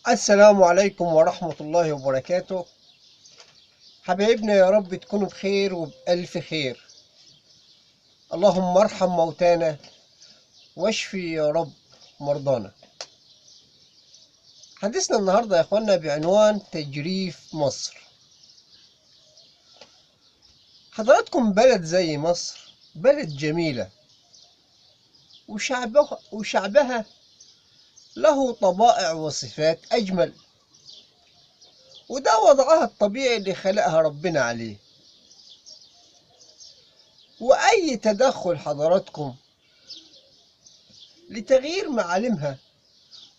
السلام عليكم ورحمة الله وبركاته. حبايبنا يا رب تكونوا بخير وبألف خير. اللهم ارحم موتانا واشفي يا رب مرضانا. حديثنا النهاردة يا اخوانا بعنوان تجريف مصر. حضراتكم بلد زي مصر بلد جميلة وشعبها له طبائع وصفات أجمل، وده وضعها الطبيعي اللي خلقها ربنا عليه. وأي تدخل حضراتكم لتغيير معالمها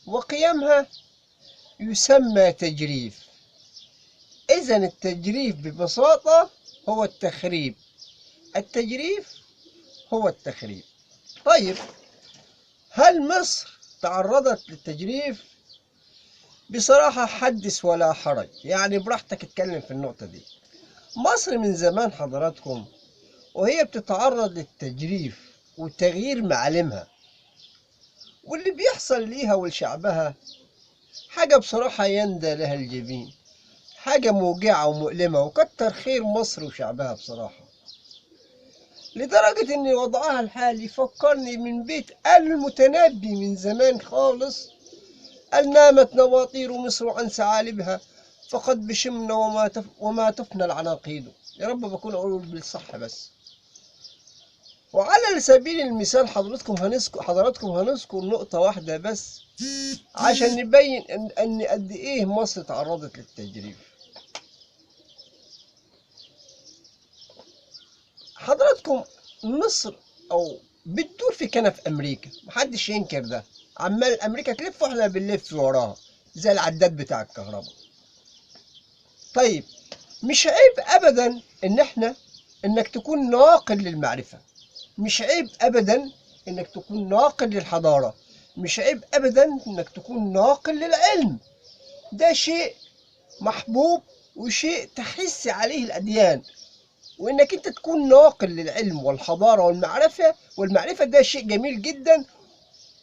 وقيمها يسمى تجريف. إذن التجريف ببساطة هو التخريب، التجريف هو التخريب. طيب، هل مصر تعرضت للتجريف؟ بصراحة حدث ولا حرج، يعني براحتك اتكلم في النقطة دي. مصر من زمان حضراتكم وهي بتتعرض للتجريف وتغيير معالمها، واللي بيحصل ليها ولشعبها حاجة بصراحة يندى لها الجبين، حاجة موجعة ومؤلمة، وكتر خير مصر وشعبها بصراحة، لدرجة إن وضعها الحالي فكرني من بيت المتنبي من زمان خالص، قال نامت نواطير مصر عن ثعالبها فقد بشمنا وما تفنى العناقيد. يا رب بكون أقول بالصح بس. وعلى سبيل المثال حضراتكم هنذكر نقطة واحدة بس عشان نبين إن قد إيه مصر تعرضت للتجريف. حضراتكم مصر أو بتدور في كنف أمريكا، محدش ينكر ده، عمال أمريكا تلف وإحنا بنلف وراها زي العداد بتاع الكهرباء. طيب، مش عيب أبدا إن إحنا إنك تكون ناقل للمعرفة، مش عيب أبدا إنك تكون ناقل للحضارة، مش عيب أبدا إنك تكون ناقل للعلم. ده شيء محبوب وشيء تحس عليه الأديان، وإنك أنت تكون ناقل للعلم والحضارة والمعرفة ده شيء جميل جدا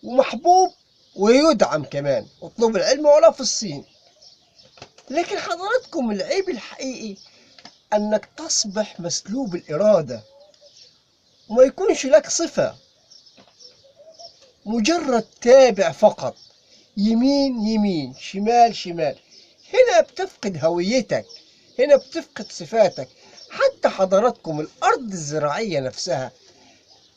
ومحبوب ويدعم كمان. اطلب العلم ولا في الصين. لكن حضراتكم العيب الحقيقي أنك تصبح مسلوب الإرادة وما يكونش لك صفة، مجرد تابع فقط، يمين يمين شمال شمال. هنا بتفقد هويتك، هنا بتفقد صفاتك. حتى حضراتكم الأرض الزراعية نفسها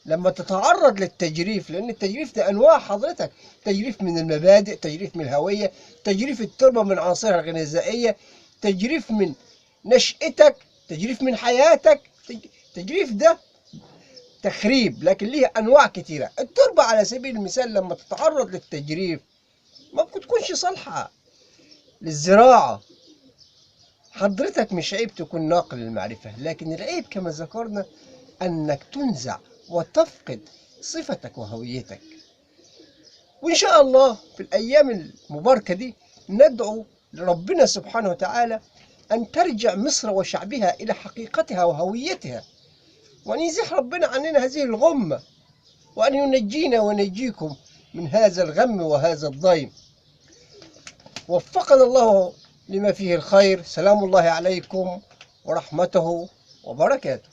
لما تتعرض للتجريف، لأن التجريف ده أنواع حضرتك، تجريف من المبادئ، تجريف من الهوية، تجريف التربة من عناصرها الغذائية، تجريف من نشأتك، تجريف من حياتك. تجريف ده تخريب، لكن ليه أنواع كتيرة. التربة على سبيل المثال لما تتعرض للتجريف ما بتكونش صالحة للزراعة. حضرتك مش عيب تكون ناقل للمعرفة، لكن العيب كما ذكرنا أنك تنزع وتفقد صفتك وهويتك. وإن شاء الله في الأيام المباركة دي ندعو لربنا سبحانه وتعالى أن ترجع مصر وشعبها إلى حقيقتها وهويتها، وأن يزيح ربنا عننا هذه الغمة، وأن ينجينا ونجيكم من هذا الغم وهذا الضيم. وفقنا الله لما فيه الخير. سلام الله عليكم ورحمته وبركاته.